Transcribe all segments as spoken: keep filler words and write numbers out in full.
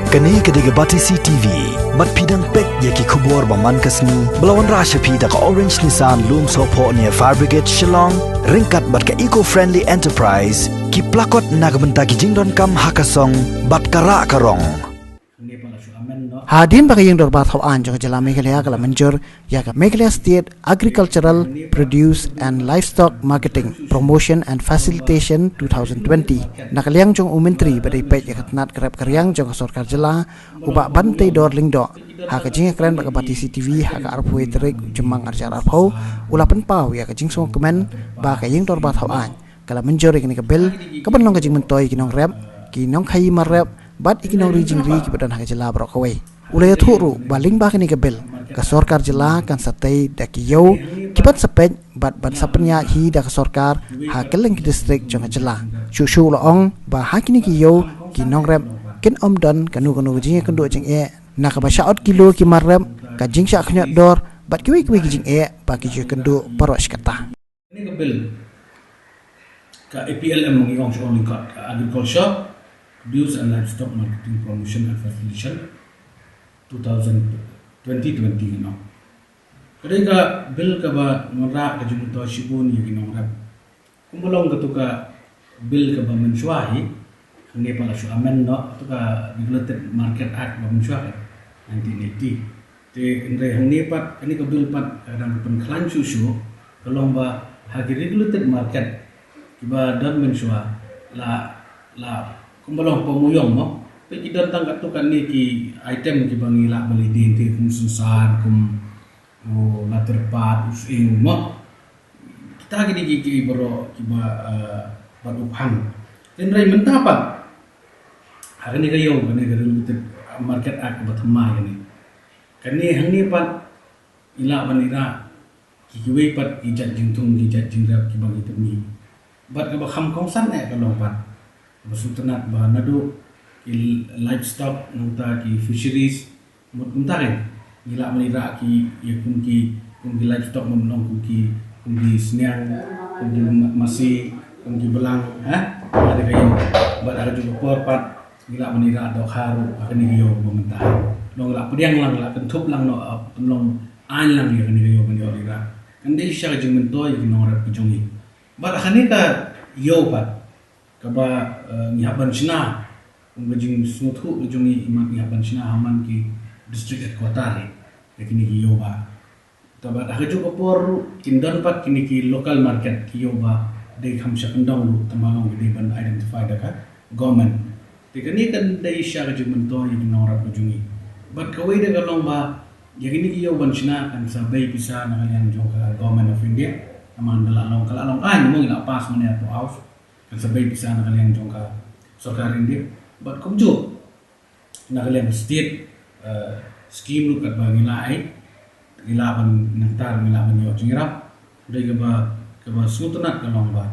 Kane ka dei ka Batesi T V. Bad phi dang peit ïa ki khubor ba man ka sngi ba la wanrah sha phi da ka Orange Nissan Lumsohphoh near Fire Brigade Shillong, ryngkat bad ka Eco Friendly Enterprise, ki plakot na ka bynta ki jingdonkam ha ka song bad ka rah ka rong. Hadien ba ka Ïing Dorbar Thaw Aiñ jong ka Jylla Meghalaya ka la mynjur ïa ka Meghalaya State Agricultural Produce and Livestock Marketing Promotion and Facilitation two thousand twenty, na ka liang jong u Myntri ba dei peit ïa ka tnat ka rep ka riang jong ka Sorkar Jylla, u Bah Banteidor Lyngdoh, ha ka jingïakren bad ka Batesi T V ha ka arphew tarik u Jymmang arhajar arphew, u la pynpaw ïa ka jingsngewkmen ba ka Ïing Dorbar Thaw Aiñ ka la mynjur ïa kane ka bill ka ban long ka jingmyntoi ïa ki nongrep, ki nongkhaïi mar rep bad ïa ki nongri jingri kiba don ha ka jylla baroh kawei. U la ïathuh ruh ba lyngba kane ka bill, ka Sorkar Jylla kan sa tei da ki ïew kiban sa peit bad ban sa pynïaid hi da ka sorkar ha kylleng ki distrik jong ka jylla. Shuh shuh u la ong ba ha kine ki ïew ki nongrep kin ym don kano kano ka jingïakynduh jingeh, na kaba shah ot kilo ki mar rep, ka jingshah khñiot dor bad kiwei kiwei ki jingeh ba ki ju ïakynduh baroh shi katta. Kane ka bill ka A P L M ngi ong shuh lyngkot ka Agriculture Produce and Livestock Marketing Promotion and Facilitation two thousand twenty twenty ngi ong. Ka dei ka bill kaba wanrah ka jingmyntoi shibun ïa ki nongrep. Kumba long katu ka bill kaba mynshuwa hi, hangne pat la shu amend noh katu ka Regulated Market Act ba mynshuwa ka nineteen eighty. Te hynrei hangne pat kane ka bill pat ka dang pynkhlaiñ shuh shuh, ka long ba ha ki regulated market kiba don mynshuwa la, la kumba long pamuyong mo. Peit ki don tang katto katne ki item kiba ngi lah ban ïadei te kum synsar, kum u later pat u sying mo. Kita kine ki, ki baroh kiba, eh, bad u phang. Hynrei mynta pat ha kane ka ïew, kane ka Regulated Market Act kaba thymmai kane. Kane hangne pat i lah ban i rah ki kiwei pat ki jait jingthung, ki jait jingrep kiba ngi tip ni. Bad kaba kham kongsan eh ka long pat kaba sngewtynnat ba naduh ki livestock, nangta ki fisheries, mut kumta eh, ngi lah ban i rah ki ïa kum ki, kum ki livestock, mut long kum ki, kum ki sniang, kum ki ma-, masi, kum ki blang, ha? Bad ka ïew, bad ha kajuh ka por pat ngi lah ban i rah dohkha ruh ha kane ka ïew ba mynta. Long lah pdiang lang, lah kynthup lang noh, ah, pynlong aiñ lang ïa kane ka ïew ban ïoh i rah. Kan dei shisha ka jingmyntoi ïa ki nongrep ka jong ngi. Bad ha kane ka ïew pat kaba, eh, ngi hap ban shna, kum ka jingsngewthuh ka jong ngi, imat ngi hap ban shna ha man ki district headquarter hi ïa kine ki ïew ba. Te bad ha kajuh ka por ruh kin don pat kine ki local market, ki ïew ba dei kham sha kyndong ruh, tangba long ki dei ban identify da ka government. Te kane kan dei shisha ka jingmyntoi ïa ki nongrep ka jong ngi. Bad kawei de ka long ba ïa kine ki ïew ban shna kan sa bei pisa na ka liang jong ka Government of India. Namar da la long, ka la long aiñ mo, ngi la pass mynne ha House. Kan sa bei pisa na ka liang jong ka Sorkar India. Bad kumjuh na ka liang state, eh, scheme ruh katba ngi la ai, ngi lah ban nangta, ngi lah ban ïoh jingïarap. Dei kaba, kaba sngewtynnat ka long ba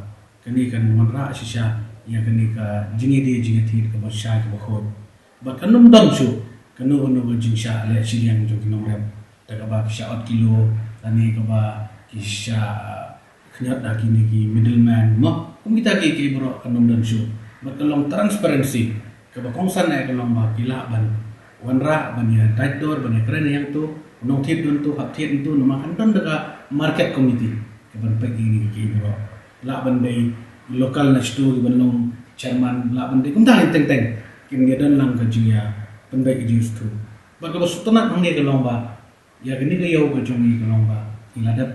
kane kan wanrah shisha ïa kane ka jingïadei jingïathied kaba shai kaba khuid. Bad kan ym don shuh kano kano ka jingshah leh shiliang jong ki nongrep, da kaba ki shah ot kilo, lane kaba ki shah, ah, khñiot da kine ki middleman mo. Kum kita ki, ki baroh kan ym don shuh. Bad ka long transparency kaba kongsan eh ka long ba ki lah ban wanrah, ban ïa dait dor, ban ïa kren ïa hangto, u nongthied don to, hap thied hangto, namar kan don da ka market committee kaban peit ïa kine ki baroh. Lah ban dei local na shito kiban long chairman, lah ban dei kumta teng teng. Kin ïa don lang ka jingïa pynbeit ka jingsngewthuh. Bad kaba sngewtynnat hangne ka long ba ïa kane ka ïew ka jong ngi ka long ba ngi la dep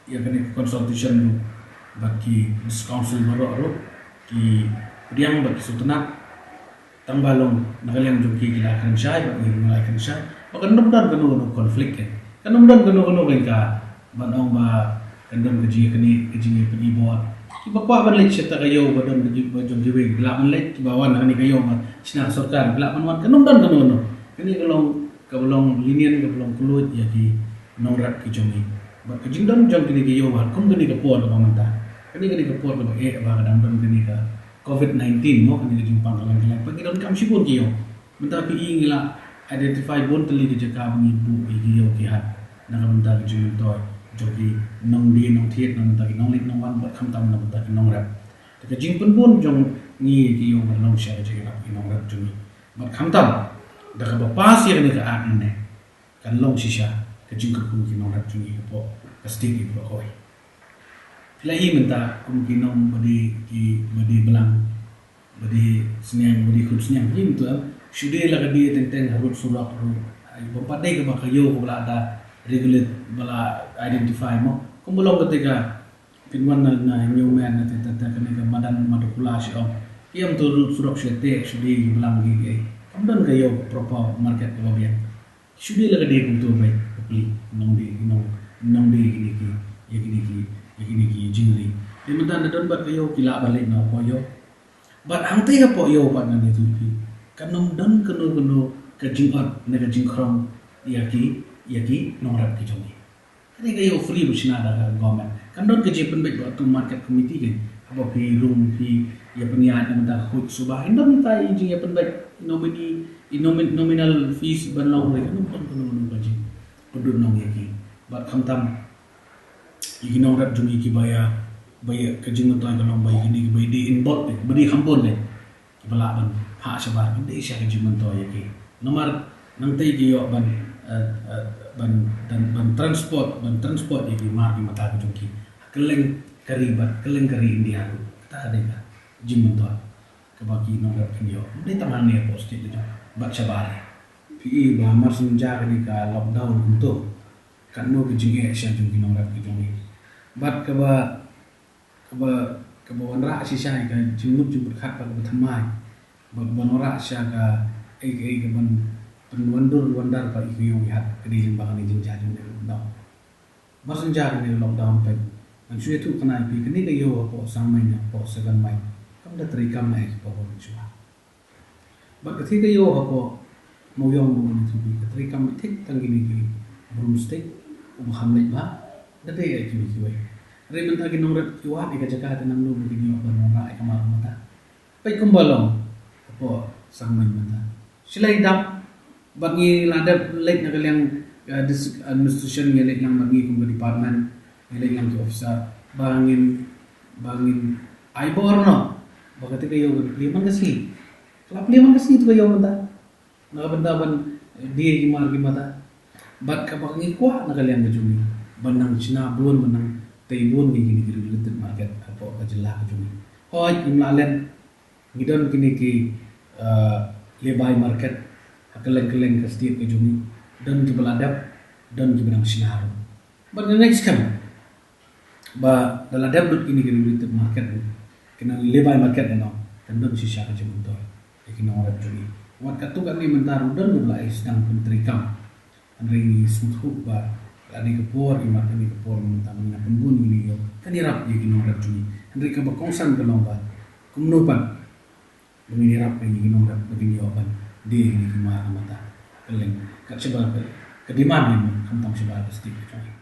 ïa kane ka consultation ruh bad ki District Council baroh ruh, ki pdiang bad ki sngewtynnat. Tangba long na ka liang jong ki, ki la kren shai bad ngi ruh ngi la kren shai. Ba kan ym don kano kano conflict eh. Kan ym don kano kano ka, ban ong ba kan don ka jingïaknieh, ka jingïapyni bor. Kiba kwah ban leit sha kata ka ïew ba don ka jing, ba jong kiwei, ki lah ban leit, kiba wan ha kane ka ïew ba shna sorkar, ki lah ban wan, kan ym don kano kano. Kane ka long, kaba long lenient, kaba long kloi ïa ki nongrep ki jong ngi. Bad ka jingdon jong kane ka ïew ba kum kane ka por kaba mynta, kane, kane ka por kaba eh ba ka dang don kane ka covid nineteen mo, kane ka jingpang kylleng kylleng, ba ki donkam shibun ki ïew. Mynta phi i ngi la identify bun tylli ki jaka ba ngi buh ïa ki ïew ki hat na ka bynta ka jingmyntoi jong ki nongdie nongthied, na ka bynta ki nongleit nongwan, bad khamtam na ka bynta ki nongrep. Te ka jingpynbun jong ngi ïa ki ïew ka long sha ka jingïarap ki nongrep jong ngi. Bad khamtam da kaba pass ïa kane ka act mynne, kan long shisha ka jingkyrkhu ki nongrep jong ngi hapoh ka state ïa kaba kawei. Phi la i mynta kum ki nong ba dei ki, ba dei blang, ba dei sniang, ba dei khun sniang, phi mynta shu dei la ka dei teng teng ha rud surok ruh. Ai, bym pat dei kaba ka ïew kaba la da regulate, ba la identify mo. Kumba long kata ka pynwan na, na Hynñiewmere, na te te te kane ka madan Madukula shi ong. Ki ïam tu rud surok shi te shu dei blang ki, eh. Kam don ka ïew proper market kaba biang. Shu dei la ka dei kumtu bai, bapli, nongdie, nong, nongdie kine ki, ïa kine ki, ïa kine ki jingri. Te mynta na don bad ka ïew ki lah ban leit na hapoh ïew. Bad hangtei hapoh ïew pat ngan ïathuh phi, kan ym don kano kano ka jingot ne ka jingkhrong ïa ki, ïa ki nongrep ki jong ngi. Kane ka ïew free ba shna da ka government. Kan don ka jingpynbeit bad tu market committee kan. Haba phi rung phi ïa pynïaid na mynta ka khuid suba. Hynrei mynta i jingïapynbeit i nomini, i nomin-, nominal fees ban long re. Kan don kano kano ka jingpynduh nong ïa ki. Bad khamtam ïa ki nongrep jong ngi kiba ïa, ba ïa ka jingmyntoi ka long ba ïa kine kiba ïa dei involved, ba dei kham bun re. Kiba lah ban phah shabar, ban dei sha ka jingmyntoi ïa ki. Namar nangtei ki ïoh ban, eh, eh, ban, ban, ban transport, ban transport ïa ki mar ki mata ki jong ki ha kylleng ka ri bad kylleng ka ri India ruh. Kata ka dei ka jingmyntoi kaba ki nongrep kin ïoh. Ym dei tang hangne hapoh state la jong bad shabar. Phi i ba mar shen ja kane ka lockdown kumto, katno ka jingeh sha jong ki nongrep ki jong ngi. Bad kaba kaba, kaba wanrah shisha ïa ka jingmut jingpyrkhat bad kaba thymmai. Bad kaba wanrah shisha ka, eh, ka, eh, kaban pynwandur wanдар bad ïa ka ïew ïa hat ka dei lyngba kane jingjia jong kane ka lockdown. Mar shen ja kane ka lockdown peit, ngan shu ïathuh kane ïa phi, kane ka ïew hapoh Sangmaiñ, hapoh Seven Mile, kam da treikam ïa ki paw shuwa. Bad ka thik ka ïew hapoh Mawiong ba ngan ïathuh phi, ka treikam beit thik tang kine ki broomstick, uba kham leit bha da dei ïa kine kiwei. Hynrei mynta ki nongrep ki wad ïa ka jaka te nang lum kin ïoh ban wanrah ïa ka mar ka mata. Peit kumba long hapoh Sangmaiñ mynta. Shi la dap bad ngi la dep leit na ka liang, eh, district administration, ngi leit lang bad ngi kum ka department, ngi leit lang ki officer ba ngin, ba ngin ai bor noh ba kata ka ïew kan plie man ka sngi. Ka la plie man ka sngi tu ka ïew mynta. Na ka bynta ban, eh, die ki mar ki mata. Bad kaba ngi kwah na ka liang ka jong ngi ban nang shna bun, ban nang tei bun ngi kine ki regulated market hapoh ka jylla ka jong ngi. Hooid, ngim lah len, ngi don kine ki, eh, lay-by market ha kylleng kylleng ka state ka jong ngi. Don kiba la dep, don kiba dang shna ruh. Bad nga ngeit skhem ba da la dep lut kine ki regulated market ruh, kine lay-by market ne nong, kan don shisha ka jingmyntoi ïa ki nongrep jong ngi. Wat katto katne mynta ruh don kiba la ïa sdang pyntreikam. Hynrei ngi sngewthuh ba lada ka por, imat kane ka por mynta mynta pynbun kine ïew, kan ïarap ïa ki nongrep jong ngi. Hynrei kaba kongsan ka long ba kumno pat ba ngin ïarap ïa ki nongrep ba kin ïoh ban die ïa ki mar ka mata. Kylleng kat shabar ka, ka demand ngi, khamtam shabar ka state ka jong ngi.